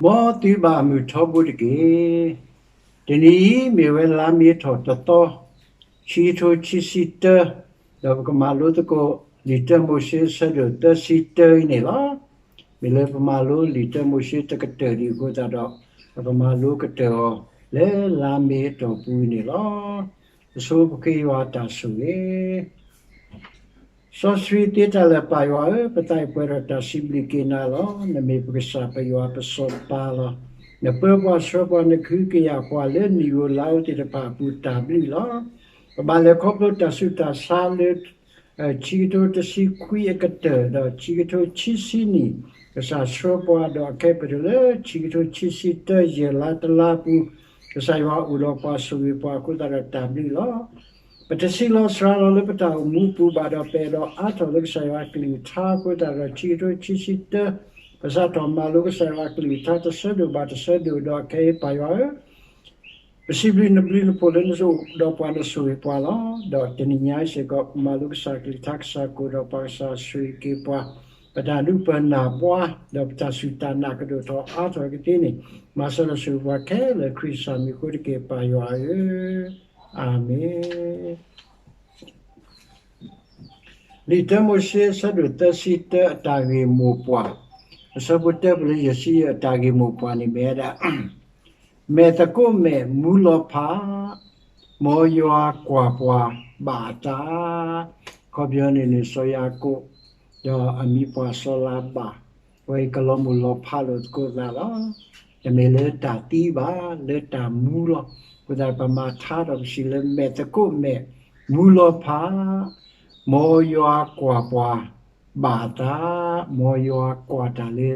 မ်သုဘၣ်မုာ်ထီဘိတက့ၢ်. တနံၤအံၤမ့ၢ်ဝဲလါမ့ၤထီၣ်တသီ, ခံကထိခံဆံတၢ, ဒီးပကမၤလိသကိးလံာ်တၢမိၤၡ့အဆၢဒိၣ်သၢဆံတၢအံၤန့ၣ်လီၤ. မ့ၢ်လၢပမၤလိလံာ်တၢမိၤၡ့တကတၢၢ်ဒံးအဃိသတးဒီး, ပကမၤလိကတၢၢ်အီၤလၢလါမ့ၤအတီၢ်ပူၤအံၤန့ၣ်လီၤ. ပဆိပဃ့ယွၤအတၢ်ဆိၣ်ဂ့ၤ စီဆှံသ့တၢ်လၢာ် ပၢ်ယွၤဧၢ, ပသးအံၤပှဲၤဒီးတၢ်စံးဘျုးက့ၤနၤလီၤ. နမ့ၢ်ပကစၢ်ပယွၤပစီၤပၤလီၤ. နပၢပှၤဆှၢပှၤ နကဟုကယာ်ပှၤလၢနံၣ်ဧိၤလါဧိၤသ့ၣ်တဖၣ်အပူၤတၢ်ဘျုးလီၤ. ပဘၣ်လဲၤခီဖျိတၢ်ဆူးတၢ်ဆါလၢ ဆံကထိတဆံခွံအကတၢၢ် ဒီးဆံကထိခံဆံနံၣ် ကစၢ်ဆှၢပှၤ ဒီးအခဲအံၤပတုၤလၢ ဆံကထိခံဆံတၢ ယဲၢ်လါတလါအပူၤ ကစၢ်ယွၤအိၣ်ဒီးပှၤဆိၣ်ဂ့ၤပှၤအဃိသတးဒီးတၢ်ဘျုးလီၤ. ပတဆံးလီၤစှၤလီၤလၢပတၢ်အိၣ်မူအပူၤဘၣ် ဒီးပအဲၣ်ဒိးအါထီၣ်လၢကစၢ်ယွၤအကလုၢ်ကထါအဃိသတးဒီး ဆံကထိခံဆံတၢ ပစးထီၣ်မၤလိကစၢ်ယွၤအကလုၢ်ကထါတဆၢဒိၣ်ဘၣ်တဆၢဒိၣ် ဒီးအခဲအံၤပၢ်ယွၤဧၢ, ပစံးဘျုးနဘျုးနဖှိၣ်လၢနအိၣ်ဒီးပှၤ နဆိၣ်ဂ့ၤပှၤလီၤ. ဒီးတနံၤညါအံၤစ့ၢ်ကီး ပမၤလိကစၢ်အကလုၢ်ကထါ ကစၢ်ကအိၣ်ဒီးပှၤ ကစၢ်ဆိၣ်ဂ့ၤက့ၤပှၤ, ပတၢ်ဒုးပၢၢ်နၢ်ပှၤ ဒီးပတၢ်စူၢ်တၢ်နာ်ကဒိၣ်ထီၣ်အါထီၣ်ကသ့န့ၣ် မၤစၢၤဒီးဆိၣ်ဂ့ၤပှၤခဲလၢာ် ခရံာ်ကစၢ်မံၤအဃိတက့ၢ် ပၢ်ယွၤဧၢ, အၤမ့ၣ်. လံာ်တၢမိၤၡ့အဆၢဒိၣ်သၢဆံတၢ အတၢ်ဂ့ၢ်မိၢ်ပှၢ်, အဆၢဖိတၢပလၢယဲၢ်ဆံယဲၢ် အတၢ်ဂ့ၢ်မိၢ်ပှၢ်န့ၣ်မ့ၢ်ဝဲဒၣ် မဲာ်သကိးမဲာ်မူလီၤဖး, မ်ယွၤကွၢ်ပှၤဘၣ်အသး, အခီပညီန့ၣ်န့ၣ် စီၤယၤကိာ် ဒီးအမံၤပှၢ်စီၤလၤဘၣ်, အဝဲအံၤကလီၤမုၢ်လီၤဖးလိာ်သကိးသးလီၤ. တမ့ၢ်လၢတၢ်သံဘၣ်, လၢတၢ်မူလီၤ. အဃိသတးပမၤထါဒီးပစံးလၢမဲာ်သကိးမဲာ်မူလီၤဖး, မ်ယွၤကွၢ်ပှၤဘၣ်အသး, မ်ယွၤကွၢ်တၢ်လၢ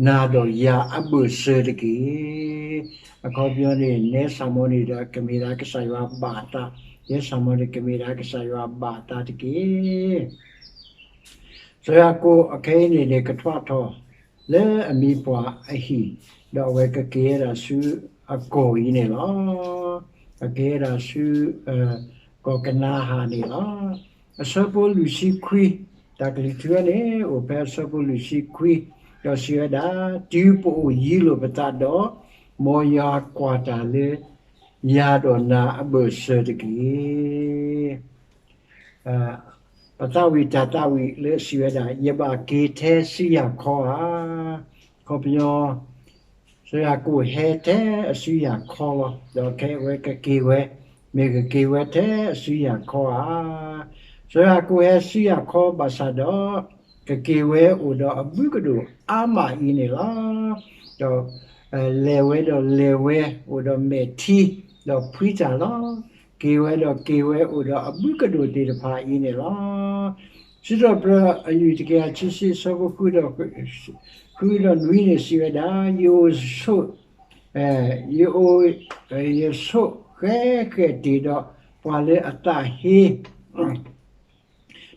နၤဒီးယၤအဘၢၣ်စၢၤတက့ၢ်. အခီပညီန့ၣ် နဲဆၣ်မီၤန့ၣ်ဒီးကမ့ၢ်ဒၣ်ကစၢ်ယွၤဘၣ်အသး, ယဲဆၣ်မီၤန့ၣ်ကမ့ၢ်ဒၣ်ကစၢ်ယွၤဘၣ်အသးတက့ၢ်. စီၤယၤကိာ်အခဲအံၤန့ၣ်န့ၣ် ကထွးထီၣ်လၢအမံၤပှၢ်အဟံၣ်, ဒီးအဝဲကက့ၤဝဲဒၣ်ဆူအကီၢ်အံၤန့ၣ်လီၤ. ကက့ၤဝဲဒၣ်ဆူ ကီၢ်ကနၤအၣ်န့ၣ်လီၤ. အဆၢဖိလွံၢ်ဆံခွံ, တၢ်ကလုၢ်ထူဝဲန့ၣ် အိၣ်ဖဲအဆၢဖိလွံၢ်ဆံခွံ, ဒီးစံးဝဲဒၣ်, တုၤပအိၣ်ယံၤလိာ်ပသးဒီး, မ်ယွၤကွၢ်တၢ်လၢ ယၤဒီးနၤအဘၢၣ်စၢၤတက့ၢ်. ပသးဝံၣ်တၢ်သးဝံၣ်လၢအစံးဝဲဒၣ်, ယဘၣ်က့ၤထဲစုယၤခီဧါ. အခီပညီ စီၤယၤကိာ်ဟဲထဲအစုယၤခီလီၤ. ဒီးခဲအံၤအဝဲကက့ၤဝဲ, မ့ၢ်ကက့ၤဝဲထဲအစုယၤခီဧါ. စီၤယၤကိာ်ဟဲစုယၤခီဘၣ်ဆၣ်ဒီး, ကက့ၤဝဲအိၣ်ဒီးအဘုကဒိၣ်အါမးအံၤန့ၣ်လီၤ. ဒီး လဲၤဝဲဒီးလဲၤဝဲအိၣ်ဒီးမဲာ်ထံ, ဒီးဖှံတၢ်လီၤ. က့ၤဝဲဒီးက့ၤဝဲအိၣ်ဒီးအဘုကဒိၣ်သ့ၣ်တဖၣ်အံၤန့ၣ်လီၤ. စံးထီၣ်ပတြၢၤအယုၢ်တကယၤခံဆံ အဆၢဖိဃုဒီး ဃုဒီးနွံန့ၣ်စံးဝဲဒၣ်, ယအိၣ်ဆိး, ယအိၣ်, ယဆိးဃဲဃဲတ့ၢ်ဒီးပှၤလၢအသးဟ့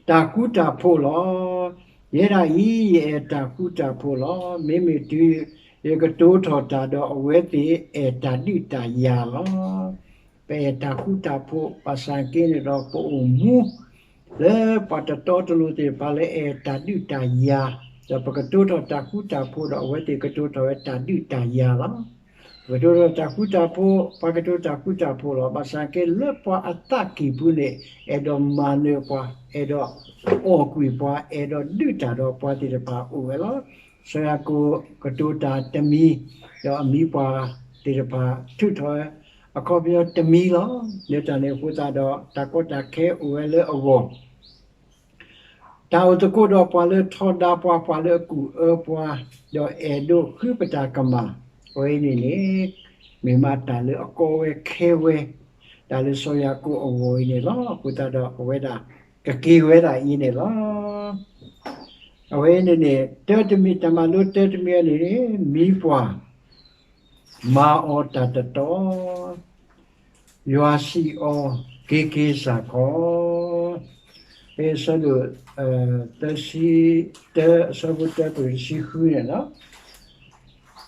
တၢ်ဃူတၢ်ဖိးလီၤ. ယဲဒၣ်အံၤ ယအဲၣ်တၢ်ဃူတၢ်ဖိးလီၤ. မ့မ့ၢ်တုၤယကတိၤထီၣ်တၢ်ဒီး အဝဲသ့ၣ်အဲၣ်တၢ်ဒုးတၢ်ယၤလီၤ. ပအဲၣ်တၢ်ဃူတၢ်ဖိး ဘၣ်ဆၣ်က့န့ၣ်ဒီး ပအိၣ်မူ လၢပှၤတတီတလိၤသ့ၣ်တဖၣ်လၢအဲၣ်တၢ်ဒုးတၢ်ယၤ, ဒီးပကတိၤထီၣ်တၢ်ဃူတၢ်ဖိးဒီး အဝဲသ့ၣ်ကတိၤထီၣ်ဝဲတၢ်ဒုးတၢ်ယၤလီၤ. ပကတိၤထီၣ်တၢ်ဃူတၢ်ဖိး, ပှၤကတိၤတၢ်ဃူတၢ်ဖိးလီၤ. ဘၣ်ဆၣ်က့လၢပှၤအသးကံၢ်ပူၤန့ၣ် အဲၣ်ဒိးမၤနၢၤပှၤ, အဲၣ်ဒိးအီၣ်ကွံာ်ပှၤ, အဲၣ်ဒိးဒုးတၢ်ဒီးပှၤသ့ၣ်တဖၣ်အိၣ်ဝဲလီၤ. စီၤယၤကိာ်ကတိၤတၢ်တမံၤ, ဒီးအမံၤပှၢ်သ့ၣ်တဖၣ်ထုးထီၣ်ဝဲ, အခီပညီတမံၤလီၤ. လၢတၢ်န့ၣ်အဃိသတးဒီး တၢ်ကီတၢ်ခဲအိၣ်ဝဲလၢအဂီၢ် တၢ်အိၣ်သကိးဒီးပှၤလၢထီဒါပှၤ, ပှၤလၢအကူၣ်အၢပှၤ, ဒီးအဲၣ်ဒိးဃုပတၢ်ကမၣ်, အဝဲအံၤန့ၣ်န့ၣ် မ့ၢ်မးတၢ်လၢအကီဝဲခဲဝဲ, တၢ်လၢစီၤယၤကိာ်အဂီၢ်အံၤန့ၣ်လီၤ. အဃိသတးဒီးအဝဲဒၣ်ကက့ၤဝဲဒၣ်အံၤန့ၣ်လီၤ. အဝဲအံၤန့ၣ်န့ၣ် တၢတမံၤ တၢ်မၤလိတၢတမံၤအံၤန့ၣ်န့ၣ် မံၤပှၢ် မၤအီၤတၢ်တတီ, ယွၤစံးအီၤ က့ၤက့ၤစ့ၢ်ကီး, ဖဲအဆၢဒိၣ် သၢဆံတၢ အဆၢဖိတၢတုၤတဆံဃုန့ၣ်လီၤ.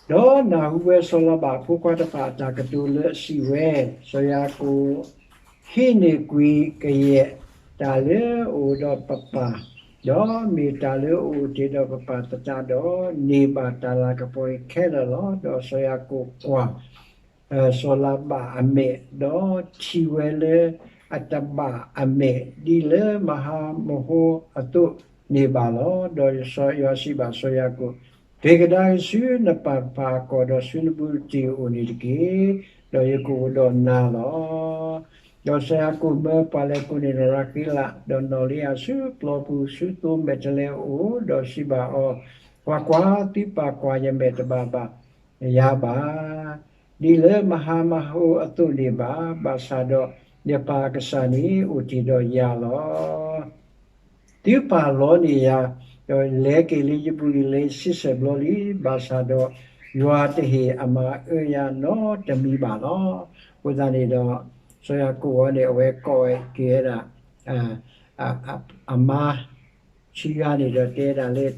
ဒီးနၢ်ဟူဝဲစီၤလၤဘၣ်အဖိခွါတဖၣ်အတၢ်ကတိၤလၢအစံးဝဲ, စီၤယၤကိာ် ဟံးန့ၢ်ကွံာ်ကယဲၢ်တၢ်လၢအအိၣ်ဒီးပပၢ် ဒီးမ့ၢ်တၢ်လၢအအိၣ်တ့ၢ်ဒီးပပၢ်သတးဒီး, န့ၢ်ဘၣ်တၢ်လၤကပီၤအံၤခဲလၢာ်လီၤ. ဒီးစီၤယၤကိာ်ကွၢ် စီၤလၤဘၣ်အမဲာ်, ဒီးထံၣ်ဝဲလၢအတဘၣ်အမဲာ်, ဒ်လၢမဟါမဟိအသိးန့ၣ်ဘၣ်လီၤ. ဒီးယွၤစံးဘၣ်စီၤယၤကိာ်, က့ၤကဒါက့ၤဆူနပၢ်တဖၣ်အကီၢ်, ဒီးဆူနဘူးတံၢ်အအိၣ်န့ၣ်တက့ၢ်. ဒီးယကအိၣ်ဒီးနၤလီၤ. ဒီးစီၤယၤကိာ်မၢပှၤလဲၤကိးန့ၢ်နီၢ်ရၤဃ့လး, ဒီးနီၢ်လ့ဧၤဆူပျီပူၤဆူသိမဲာ်တလဲအအိၣ်, ဒီးစံးဘၣ်အီၤ, ကွၢ်ကွၢ်, သုပၢ်ကွၢ်ယမဲာ်တဘၣ်ဘၣ်ယၤဘၣ် ဒ်လၢမဟါမဟိအသိးန့ၣ်ဘၣ်. ဘၣ်ဆၣ်ဒီးယပၢ်အကစၢ်န့ၣ်အိၣ်တ့ၢ်ဒီးယၤလီၤ. သုပၢ်လီန့ၢ်ယၤ, ဒီးလဲၤက့ၤလၢယဘူးအံၤလၢဆံဆဲၣ်ဘျီလံ. ဘၣ်ဆၣ်ဒီး ယွၤတဟ့ၣ်အမါအၢယၤနီတမံၤဘၣ်လီၤ. အဃိသတးန့ၣ်ဒီး စီၤယၤကိာ်အံၤန့ၣ် အဝဲကိးက့ၤဝဲဒၣ် အမါ ဆံဂၤန့ၣ်ဒီးတဲဒၣ်လၢ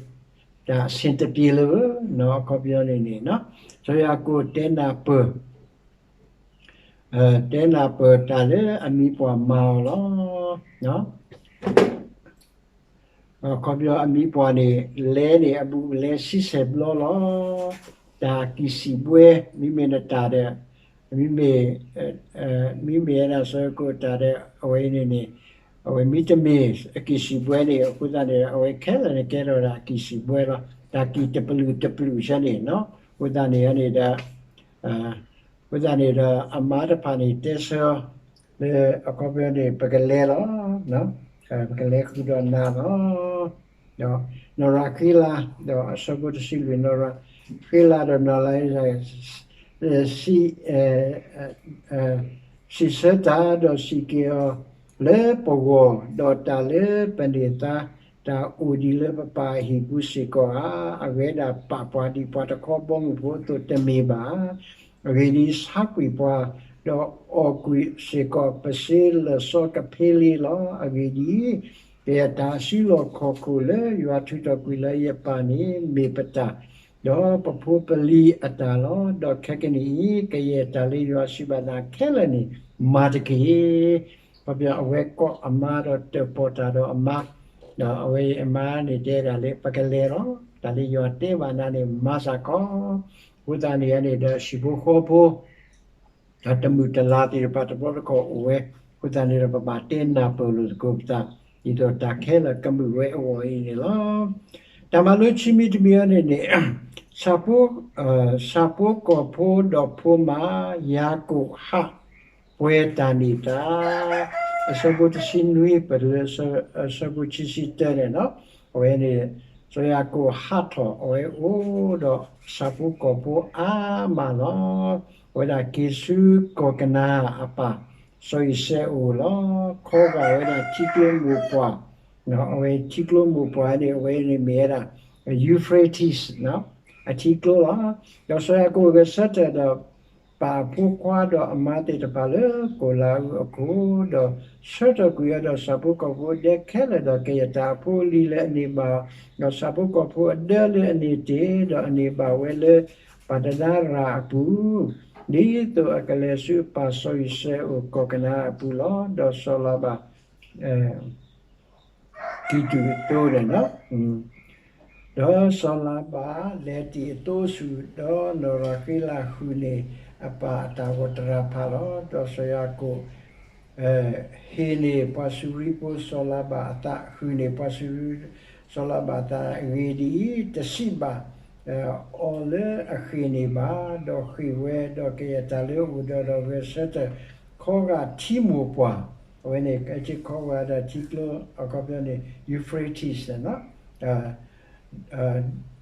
တၢ်အဆင်တပြေလၢၤဧၢ, အခီပညီန့ၣ်န့ၣ် စီၤယၤကိာ်တဲနၢ်ပၢၢ် တဲနၢ်ပၢၢ်တၢ်လၢအမံၤပှၢ်မၤအီၤလီၤ. အခီပညီအမံၤပှၢ်န့ၣ် လဲန့ၣ်အဘူးလဲဆံဆဲၣ်ဘျီလီၤ. တၢ်ကံၢ်စံးဘှဲ မ့မ့ၢ်နတၢ်ဒီး မ့မ့ၢ် မ့မ့ၢ်ဝဲဒၣ်စီၤယၤကိာ်တၢ်ဒီး အဝဲအံၤန့ၣ်န့ၣ် အဝဲမ့တမ့ၢ်အကံၢ်စံးဘှဲန့ၣ် အဃိသတးန့ၣ် အဝဲခဲလၢာ်န့ၣ်ကဲထီၣ်ဝဲဒၣ်အကံၢ်စံးဘှဲလီၤ. တၢ်ကံၢ်တပျုာ်တပျုာ်ဆဲန့ၣ် အဃိသတးန့ၣ်န့ၣ်ဒီး အဃိသတးန့ၣ်ဒီး အမါတဖၣ်န့ၣ် တဲဆၢအီၤ လၢအခီပညီန့ၣ် ပကလဲၤလီၤ. ပကလဲၤဃုာ်ဒီးနၤလီၤ. ဒီးနီၢ်ရၤဃ့လး ဒီးအဆၢဖိတဆံလွံၢ် နီၢ်ရၤဃ့လးဒီးနီၢ်လ့ဧၤ စံးဆၢတၢ် ဒီးစံးက့ၤအီၤလၢပဂီၢ်, ဒီးတၢ်လၢပန့ၢ်သါ တၢ်အိၣ်ဒံးလၢပပၢ်အဟံၣ်ပူၤစ့ၢ်ကီးဧါ. အဂဲၤဒၣ်ပာ်ပှၤဒ်ပှၤတခီဘီမုၢ်ဖိအသိးတမ့ၢ်ဘၣ်. အဂ့ၢ်ဒ်အံၤ, ဆါကွံာ်ပှၤ, ဒီးအီၣ်ကွံာ်စ့ၢ်ကီးပစ့လၢာ်စီကဖ့လ့လီၤ. အဂ့ၢ်ဒ်အံၤ, ကယဲၢ်တၢ်အစုလီၢ်ခီၣ်ခိၣ်လၢယွၤထုးထီၣ်ကွံာ်လၢယပၢ်န့ၣ် မ့ၢ်ပတၢ်, ဒီးပဖိပလံၤအတၢ်လီၤ. ဒီးခဲကနံၣ်အံၤ ကယဲၢ်တၢ်လၢယွၤစံးဘၣ်နၤခဲလၢာ်န့ၣ် မၤတက့ၢ်. ခီပညီ အဝဲကိးအမါဒီးတၢၣ်ပီၣ်တၢ်ဒီးအမါ, ဒီးအဝဲအံၤအမါန့ၣ်တဲဒၣ်လၢ ပကလဲၤလီၤ. တၢ်လၢယွၤတဲဘၣ်နၤန့ၣ် မၤစ့ၢ်ကီး. အဃိသတးန့ၣ်န့ၣ်ဒီး ဟံၣ်ဖိဃီဖိ တၢ်တမုာ်တလၤသ့ၣ်တဖၣ်တဘျီတခီၣ်အိၣ်ဝဲ, အဃိသတးန့ၣ်ဒီး ပဘၣ်တဲနၢ်ပၢၢ်လိာ်သကိးပသး, ဒ်သိးတၢ်ခဲလၢာ်ကမုာ်ဝဲအဂီၢ်အံၤန့ၣ်လီၤ. တၢ်မၤလိခံမံၤတမံၤအံၤန့ၣ်န့ၣ် ဆၣ်ဖိ ဆၣ်ဖိကီၢ်ဖိဒီးဖိမါ ယၤကိာ်ဟးပှဲၤတၢ်န့ၢ်သါ, အဆၢဖိတဆံနွံ ပတုၤလၢအဆၢဖိခံဆံတၢန့ၣ်လီၤ. အဝဲန့ၣ် စီၤယၤကိာ်ဟးထီၣ် အဝဲအိၣ်ဒီးဆၣ်ဖိကီၢ်ဖိအါမးလီၤ. အဝဲဒၣ်က့ၤဆူကီၢ်ကနၤအၤအပၢ် စီၤအံၤစဲးအအိၣ်လီၤ. ခီဂာ်ဝဲဒၣ်ထံကျိမိၢ်ပှၢ်, အဝဲထံကျိမိၢ်ပှၢ်န့ၣ် အဝဲန့ၣ်မ့ၢ်ဝဲဒၣ် Euphrates အထံကျိလီၤ. ဒီးစီၤယၤကိာ်ဂဲၤဆၢထၢၣ်ဒီး ပာ်အဖိခွါဒီးအမါသ့ၣ်တဖၣ်လၢကီၢ်လၤအူအခိၣ်, ဒီးဆၢထၢၣ်ကွံာ်အီၤဒီးဆၣ်ဖိကီၢ်ဖိဒဲခဲလၢာ်, ဒီးကယဲၢ်တၢ်အဖိအလံၤလၢအန့ၢ်ဘၣ်, ဒီးဆၣ်ဖိကီၢ်ဖိအဒၢလၢအန့ၢ်တ့ၢ်, ဒီးအန့ၢ်ဘၣ်ဝဲလၢပၢ်တဒါရၤအပူၤ, ဒ်သိးအကလဲၤဆူအပၢ်စီၤအံၤစဲးအအိၣ်ကီၢ်ကနၤအၤအပူၤလီၤ. ဒီးစီၤလၤဘၣ် ကံၢ်တူာ်အသိန့ၣ်လီၤ. ဒီးစီၤလၤဘၣ်လဲၤတ့ၢ်အသိဆူၣ်, ဒီးနီၢ်ရၤဃ့လးဃုာ်န့ၢ်အပၢ်အတၢ်ဂီၤတရၤဖးလီၤ. ဒီးစီၤယၤကိာ် ဟ့ၣ်န့ၢ်ပှၤစူၤရံဖိစီၤလၤဘၣ်အသး, ဃုာ်န့ၢ်ပှၤစူၤရံ စီၤလၤဘၣ်အသး, အဂ့ၢ်ဒ်အံၤ, တစံးဘၣ်အီၤလၢအဃ့ၢ်န့ၢ်ဘၣ်, ဒီးဃ့ၢ်ဝဲ, ဒီးကယဲၢ်တၢ်လၢအအိၣ်ဒီးဒီးဂဲၤဆၢထၢၣ် ခီဂာ်ထံမိၢ်ပှၢ်, အဝဲန့ၣ် ကခီဂာ်ဒီးထံကျိ အခီပညီန့ၣ် Euphrates န့ၣ်လီၤ.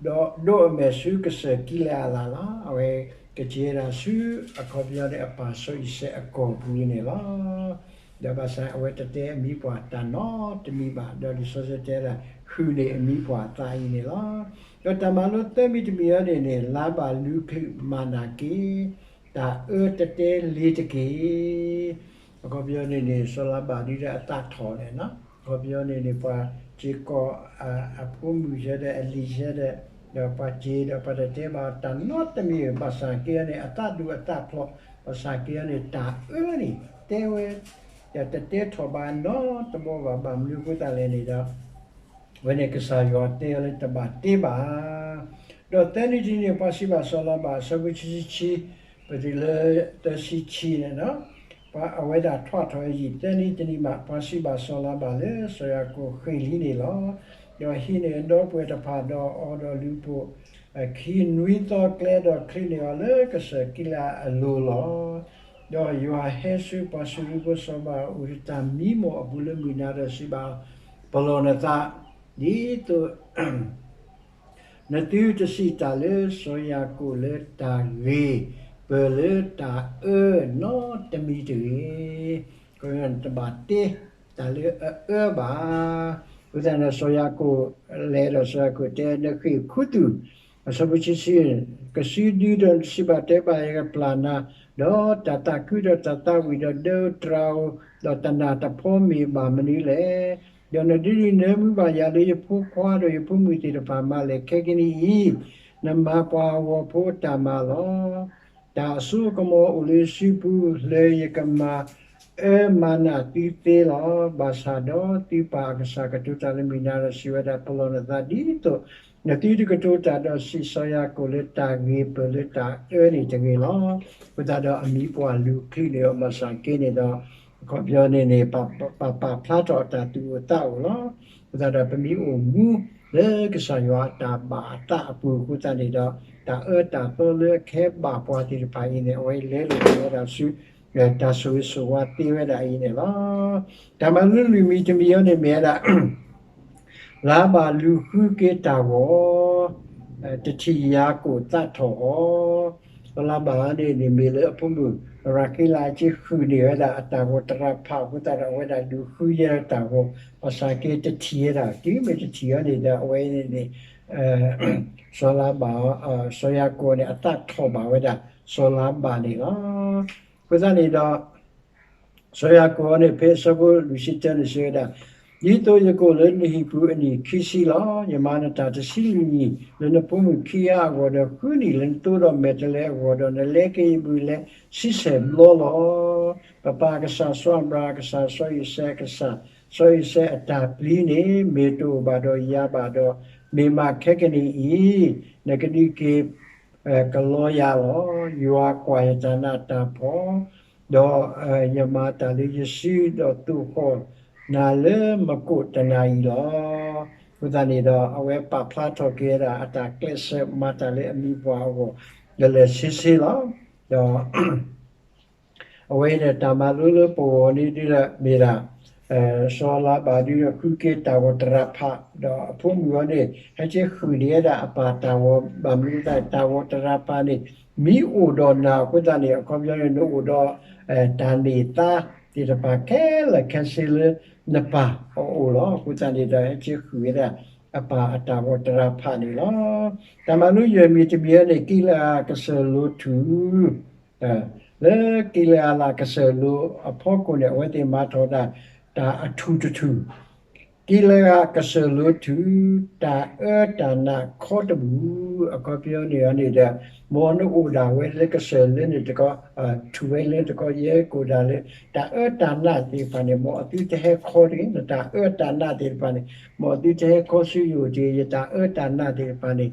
ဒီးဒိးအမဲာ်ဆူကစၢၢ်ကံလၤအးလးလီၤ. အဝဲကက့ၤဝဲဒၣ်ဆူအခီပညီန့ၣ် အပၢ်စီၤအံၤစဲးအကီၢ်ပူၤန့ၣ်လီၤ. ဒီးဘၣ်ဆၣ်အဝဲတတဲအမံၤပှၢ်တၢ်နီတမံၤဘၣ်, ဒီးလံာ်စီဆှံတဲဒၣ် ဃုာ်န့ၢ်အမံၤပှၢ်အသးအံၤန့ၣ်လီၤ. ဒီးတၢ်မၤလိသၢမံၤတမံၤအံၤန့ၣ်န့ၣ် လၤဘၣ်လူၤချုးမၤနၢ်က့ၤ တၢ်အၢတတဲလ့ၤတက့ၢ်. အခီပညီန့ၣ်န့ၣ် စီၤလၤဘၣ်ဒ်ဒီးအသးထီၣ်န့ၣ်လီၤ. အခီပညီန့ၣ်န့ၣ် ပှၤစ့ၢ်ကီး အဖိမုၣ်ဆၢဒီးအလံၤဆၢဒီး ဒီးပှၤစ့ၢ်ဒီးပှၤတတဲဘၣ်တၢ်နီတမံၤ, ဘၣ်ဆၣ်က့န့ၣ် အသးဒူအသးဖျိး, ဘၣ်ဆၣ်က့န့ၣ် တၢ်အၢန့ၣ် တဲဝဲ တတဲထီၣ်ဘၣ်နီတဘီဘၣ်. ဘၣ်မနုၤအဃိသတးလဲၣ်န့ၣ်ဒီး ဝဲန့ၣ်ကစၢ်ယွၤတဲအီၤလၢတဘၣ်တ့ဘၣ်. ဒီးသၢနံၤတနံၤန့ၣ် ပှၤစံးဘၣ်စီၤလၤဘၣ် အဆၢဖိခံဆံခံ ပတုၤလၢသၢဆံခံန့ၣ်, အဝဲဒၣ်ထွးထီၣ်အယံာ်သၢနံၤတနံၤဘၣ် ပှၤစံးဘၣ်စီၤလၤဘၣ်လၢစီၤယၤကိာ်ဃ့ၢ်လံန့ၣ်လီၤ. ဒီးဟံးန့ၢ်အဒီပုၢ်ဝဲၢ်တဖၣ်ဒီးအီၤဒီးလူၤပိာ် ခံနွံသီကျဲဒီးချ့န့ၢ်အီၤလၢကစၢၢ်ကံးလအလိၤလီၤ. ဒီးယွၤဟဲဆူပှၤစူၤရံဖိစီၤဘၣ်အအိၣ်တၢ်မံမီၢ်အပူၤလၢမုၢ်နၤဒီးစံးဘၣ်, ပလီၢ်နသး, ဒ်သိး နသုတစံးတၢ်လၢစီၤယၤကိာ်လၢတၢ်ဂ့ၤ ပၢၢ်လၢတၢ်အၢနီတမံၤတဂ့ၤ. တဘၣ်တ့တၢ်လၢအအၢဘၣ်. အဃိသတးန့ၣ် စီၤယၤကိာ်လဲၤဒီးစီၤယၤကိာ်တဲ နဃ့ၢ်ခူသူၣ် အဆၢဖိခံဆံ ကစုဒုဒီးနတစံးဘၣ်တဲဘၣ်ယကပျၢ်နၤ, ဒီးတၢ်သးခုဒီးတၢ်သးဝံၣ်ဒီးဒၢတြၤဧိၤ, ဒီးတနၢ်တဖီမ့ၢ်ဘၣ်မနုၤလဲၣ်. ဒီးနဒုးဒုးနၢမူဘၣ်ယၤလၢယဖိခွါဒီးယဖိမုၣ်သ့ၣ်တဖၣ်မၤလဲၣ် ခဲကနံၣ်အံၤ, နမၤပှၤဂီၤဖိအတၢ်မၤလီၤ. တၢ်အစိကမီၤအိၣ်လၢယစုပူၤ လၢယကမၤအၢမၤနးသုသ့လီၤ. ဘၣ်ဆၣ်ဒီးသုပၢ်အကစၢ်ကတိၤတၢ်လၢမုၢ်နၤဒီးစံးဝဲဒၣ် ပလီၢ်နသးဒ်သိး နသုတကတိၤတၢ်ဒီးစံးစီၤယၤကိာ်လၢတၢ်ဂ့ၤပၢၢ်လၢတၢ်အၢန့ၣ်တဂ့ၤလီၤ. အဃိသတးဒီးအမံၤပှၢ်လူၤချုးန့ၢ်အီၤဘၣ်ဆၣ်က့န့ၣ်ဒီး အခီပညီန့ၣ်န့ၣ် ပာ်ပာ်ဖျါထီၣ်အတၢ်သူၣ်အိၣ်သးအိၣ်လီၤ. အဃိသတးဒီးပမ့ၢ်အိၣ်မူလၢကစၢ်ယွၤအတၢ်ဘၣ်အသးအပူၤအဃိသတးန့ၣ်ဒီး တၢ်အၢတၢ်သီလၢအကဟဲဘၣ်ပှၤသ့ၣ်တဖၣ်အံၤန့ၣ် အဝဲလဲလိာ်ဝဲဒၣ်ဆူ တၢ်ဆိၣ်ဂ့ၤဆိၣ်ဝါသ့ဝဲဒၣ်အံၤန့ၣ်လီၤ. တၢ်မၤလိလၢလွံၢ်မံၤတမံၤအံၤန့ၣ်မ့ၢ်ဝဲဒၣ် လၤဘၣ်လူၤဃုက့ၤတၢ်ဂီၤ, တထံၣ်ယၤကိာ်သးထီၣ်အီၤ, လၤဘၣ်န့ၣ်န့ၣ်မ့ၢ်လၢအဖိမုၣ်ရၤခ့လးအစ့ဃုာ်န့ၢ်ဝဲဒၣ်အတၢ်ဂီၤတရၤဖးအဃိသတးဒီး အဝဲဒၣ်လူၤဃုယဲတၢ်ဂီၤ, ဘၣ်ဆၣ်က့တထံၣ်ဝဲဒၣ် တုၤမ့ၢ်တထံၣ်အီၤန့ၣ်ဒီး အဝဲန့ၣ်န့ၣ် စီၤလၤဘၣ်, စီၤယၤကိာ်န့ၣ် အသးထီၣ်ဘၣ်ဝဲဒၣ် စီၤလၤဘၣ်န့ၣ်လီၤ. အဃိသတးန့ၣ်ဒီး စီၤယၤကိာ်န့ၣ် ဖဲအဆၢဖိလွံၢ်ဆံတၢန့ၣ်စံးဝဲဒၣ်, ဒ်သိးယကအိၣ်လၢနဟံၣ်ပူၤအနံၣ်ခံဆံလီၤ. ယမၤနတၢ်တဆံလွံၢ်နံၣ် လၢနဖိမုၣ်ခံဂၤအဂီၢ်ဒီး ဃုနံၣ်လၢနသိဒီးမဲာ်တဲးလဲးအဂီၢ်ဒီး နလဲက့ၤယဘုလၢဆံဆဲၣ်ဘျီလီၤ. ပပၢ်အကစၢ် စီၤအၤဘြၤဟၣ်အကစၢ် စီၤအံၤစဲးအကစၢ် စီၤအံၤစဲးအတၢ်ပျံၤန့ၣ် မ့ၢ်တအိၣ်ဘၣ်ဒီးယၤဘၣ်ဒီး, မ့ၢ်မးခဲကနံၣ်အံၤ နကဒုးက့ၤ ကလီယၤလီၤ. ယွၤကွၢ်ယတၢ်နးတၢ်ဖှီၣ်, ဒီးယမၤတၢ်လၢယစု ဒီးသိၣ်ဃီၣ်နၤလၢမကိာ်တနၤအံၤလီၤ. အဃိသတးန့ၣ်ဒီး အဝဲပာ်ဖျါထီၣ်က့ၤဝဲဒၣ် အတၢ်ကျဲးစၢးမၤတၢ်လၢအမံၤပှၢ်အဂီၢ် လၢာ်လၢာ်ဆ့ဆ့လီၤ. ဒီး အဝဲအံၤန့ၣ် တၢ်မၤလိလၢပဂီၢ်န့ၣ်ဒုဒီး မ့ၢ်ဒၣ် စီၤလၤဘၣ်ဒုဒီးဃုက့ၤတၢ်ဂီၤတရၤဖး ဒီးအဖိမုၣ်အီၤန့ၣ် ဟဲက့ၤဃုာ်န့ၢ်ဝဲဒၣ်အပၢ်တၢ်ဂီၤ ဘၣ်မနုၤအဃိသတး တၢ်ဂီၤတရၤဖးန့ၣ် မ့ၢ်အိၣ်ဒီးနၤအဃိသတးန့ၣ် အခီပညီန့ၣ် နအိၣ်ဒီး တၢ်န့ၢ်သါသ့ၣ်တဖၣ်ခဲလၢာ်ခဲဆ့လၢနပၢ်အအိၣ်လီၤ. အဃိသတးန့ၣ်ဒီး ဟဲက့ၤဃုာ်ဝဲဒၣ်အပၢ်အတၢ်ဂီၤတရၤဖးန့ၣ်လီၤ. တၢ်မၤလိယဲၢ်မံၤတမံၤအံၤန့ၣ် ကံလအၤကစၢၢ်လိၤထူၣ် လၢကံလအၤလးကစၢၢ်လိၤအဖီခိၣ်န့ၣ် အဝဲသ့ၣ်မၤထီၣ်ဒၣ် တၢ်အထူၣ်တထူၣ်, ကံလအၤကစၢၢ်လိၤထူၣ် တၢ်အၢတၢ်နးခီတဘူၣ်, အခီပညီန့ၣ်န့ၣ်ဒီး မ်နအိၣ်ဒၣ်ဝဲလၢကစၢၢ်လၢန့ၣ်တခီ, ထူၣ်ဝဲလၢတခီ ယဲကအိၣ်ဒၣ်လၢ တၢ်အၢတၢ်နးသ့ၣ်တဖၣ်န့ၣ် မ်အသုတဟဲခီတဂ့ၤ, နတၢ်အၢတၢ်နးသ့ၣ်တဖၣ်န့ၣ် မ်အသုတဟဲခီဆူယအိၣ်တဂ့ၤ, ယတၢ်အၢတၢ်နးသ့ၣ်တဖၣ်န့ၣ်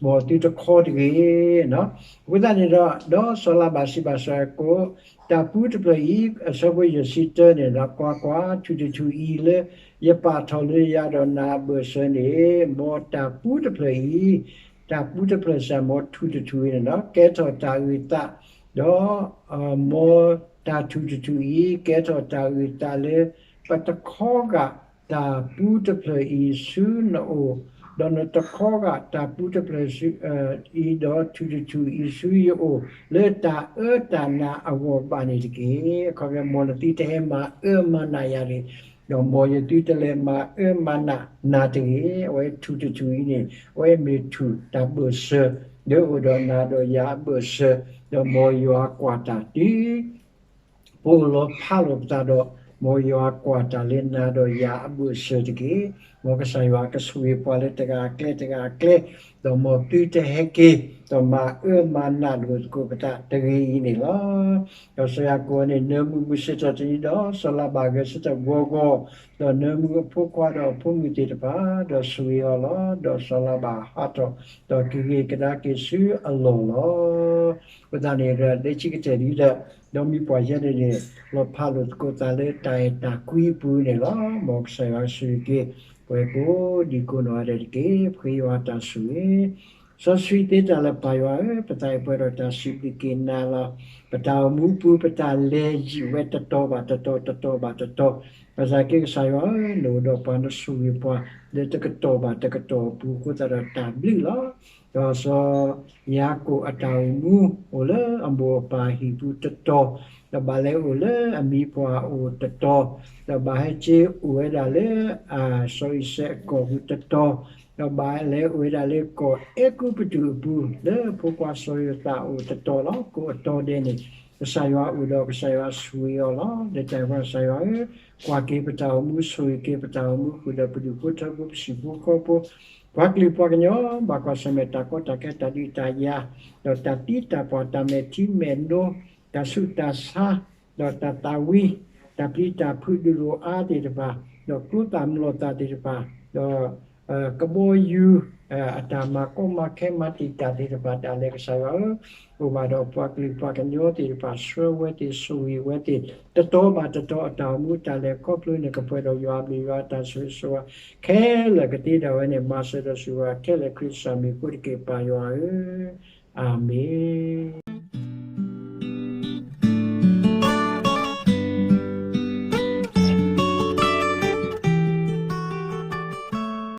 မ်အသုတခီတဂ့ၤ. အဃိသတးန့ၣ်ဒီး ဒီးစီၤလၤဘၣ်စံးဘၣ်စီၤယၤကိာ်, တၢ်ပူတဖျၢၣ်အံၤ အဆၢဖိယဲၢ်ဆံတၢန့ၣ်ဒီး ကွၢ်ကွၢ်, ထူၣ်တထူၣ်အံၤလၢယပာ်ထီၣ်လၢယၤဒီးနၤအဘၢၣ်စၢၤန့ၣ်, မ်တၢ်ပူတဖျၢၣ်အံၤ, တၢ်ပူတဖျၢၣ်စ့ၢ် မ်ထူၣ်တထူၣ်အံၤန့ၣ်ဒီး ကဲထီၣ်တၢ်အုၣ်သး, ဒီး မ်တၢ်ထူၣ်တထူၣ်အံၤ ကဲထီၣ်တၢ်အုၣ်သးလၢ ပတခီဂာ်တၢ်ပူတဖျၢၣ်အံၤဆူနအိၣ်, ဒီးနတခီဂာ်တၢ်ပူတဖျၢၣ်အံၤဒီးထူၣ်တထူၣ်အံၤဆူယအိၣ် လၢတၢ်အၢတၢ်နးအဂီၢ်ဘၣ်န့ၣ်တက့ၢ်. အခီပညီ မ်နသုတဟဲမၤအၢမၤနးယၤတဂ့ၤ, ဒီးမ်ယသုတလဲၤမၤအၢမၤနးနၤတဂ့ၤ. အဝဲထူၣ်တထူၣ်အံၤန့ၣ် အဝဲမ့ၢ်ထူၣ်တၢ်ဘၢၣ်စၢၤ လၢအိၣ်ဒီးနၤဒီးယၤအဘၢၣ်စၢၤ, ဒီးမ်ယွၤကွၢ်တၢ်တုၤ ပအိၣ်လီၤဖးလိာ်ပသးဒီး မ်ယွၤကွၢ်တၢ်လၢနၤဒီးယၤအဘၢၣ်စၢၤတက့ၢ်. မ်ကစၢ်ယွၤကဆိၣ်ဂ့ၤပှၤလၢတဂၤအကျဲတဂၤအကျဲ, ဒီးမ်သုတဟဲက့ၤ ဒီးမၤအၢမၤနးလိာ်သကိးပသးတဂ့ၤအံၤန့ၣ်လီၤ. ဒီးစီၤယၤကိာ်န့ၣ် နၢမူမုၢ်ဆ့ၣ်ထီၣ်တနံၤဒီး စီၤလၤဘၣ်ဂဲၤဆၢထၢၣ်ဂီၤဂီၤ, ဒီးနၢမူအဖိခွါဒီးအဖိမုၣ်သ့ၣ်တဖၣ်, ဒီးဆိၣ်ဂ့ၤအီၤလီၤ. ဒီးစီၤလၤဘၣ်ဟးထီၣ်, ဒီးကဂ့ၤကဒါက့ၤဆူအလီၢ်လီၤ. အဃိသတးန့ၣ် လၢဆံးကတၢၢ်ဒ်ဒီး ဒီးမ့ၢ်ပှၤယဲန့ၣ်န့ၣ် လီၤဖးလိာ်သကိးသးလၢတၢ်အဲၣ်တၢ်ကွံအပူၤန့ၣ်လီၤ. မ်ကစၢ်ယွၤဆိၣ်ဂ့ၤက့ၤ ပှၤကိးဒံကိးနီၢ်ဂၤဒဲးတက့ၢ်. ပဃ့ယွၤတၢ်ဆိၣ်ဂ့ၤ စီဆှံသ့တၢ်လၢပၢ်ယွၤဧၢ, ပသးအံၤပှဲၤဒီးတၢ်စံးဘျုးက့ၤနၤလီၤ. ပတၢ်အိၣ်မူပူၤ ပတၢ်လဲၤယံာ်ဝဲတတီၤဘၣ်တတီၤ တတီၤဘၣ်တတီၤ, ဘၣ်ဆၣ်က့ၤကစၢ်ယွၤဧၢ, နအိၣ်ဒီးပှၤ နဆိၣ်ဂ့ၤပှၤ လၢတကတီၢ်ဘၣ်တကတီၢ်အပူၤအဃိသတးဒီးတၢ်ဘျုးလီၤ. ဒီးစီၤယၤကိာ်အတၢ်အိၣ်မူ အိၣ်လၢအမိၢ်အပၢ်ဟံၣ်ပူၤတတီၤ, ဒီးဘၣ်လဲၤအိၣ်လၢအမံၤပှၢ်အိၣ်တတီၤ, ဒီးဘၣ်ဟဲက့ၤအိၣ်ဝဲဒၣ်လၢ အစီၤအံၤစဲးအကီၢ်ပူၤတတီၤ, ဒီးဘၣ်လဲၤအိၣ်ဝဲဒၣ်လၢကီၢ်အဲၤကူပတူးအပူၤ လၢဖိခွါစီၤယိၤသးအအိၣ်တတီၤလီၤ. ကိးအတီၤဒဲးန့ၣ် ကစၢ်ယွၤအိၣ်ဒီးကစၢ်ယွၤဆိၣ်ဂ့ၤအီၤလီၤ. လၢတၢ်အဲၣ်ပှၤကစၢ်ယွၤဧၢ, ကွၢ်က့ၤပတၢ်အိၣ်မူ ဆိၣ်ဂ့ၤက့ၤပတၢ်အိၣ်မူဃုာ်ဒီးပဒူၣ်ဖိထၢဖိ ပစံၣ်ဖိဃီဖိ, ပှၤကလုာ်ပှၤကညီ ဘၣ်ကွၢ်ဆၢၣ်မဲာ်တၢ်ကီတၢ်ခဲ တၢ်ဒုးတၢ်ယၤ, ဒီးတၢ်သံတၢ်ပှၢ် တၢ်မဲာ်ထံမဲာ်နိ တၢ်ဆူးတၢ်ဆါ, ဒီးတၢ်သးဝံ, တၢ်ပျံၤတၢ်ဖုးဒုးလိာ်အါသ့ၣ်တဖၣ်, ဒီးကျိသၣ်မျိာ်သၣ်သ့ၣ်တဖၣ်, ဒီး ကဘီယူၤ အတၢ်မၤကီမၤခဲမၤတံာ်တာ်သ့ၣ်တဖၣ် ဒၣ်လဲာ်ကစၢ်ယွၤဧၢ, အိၣ်ဘၣ်ဒီးပှၤကလုာ်ပှၤကညီသ့ၣ်တဖၣ် ဆှၢဝဲသ့ၣ်ဆိၣ်ဂ့ၤဝဲသ့ၣ် တတီၤဘၣ်တတီၤ အတၢ်အိၣ်မူတၢ်လဲၤခီဖျိန့ၣ် ကပှဲၤဒီးယွၤအဘျုးယွၤအတၢ်ဆိၣ်ဂ့ၤဆိၣ်ဝါ ခဲလၢာ်ကသ့ဒၣ်ဝဲန့ၣ် မၤစၢၤဒီးဆိၣ်ဂ့ၤခဲလၢာ် ခရံာ်စၢ်မံၤအဃိတက့ၢ် ပၢ်ယွၤဧၢ, အၤမ့ၣ်.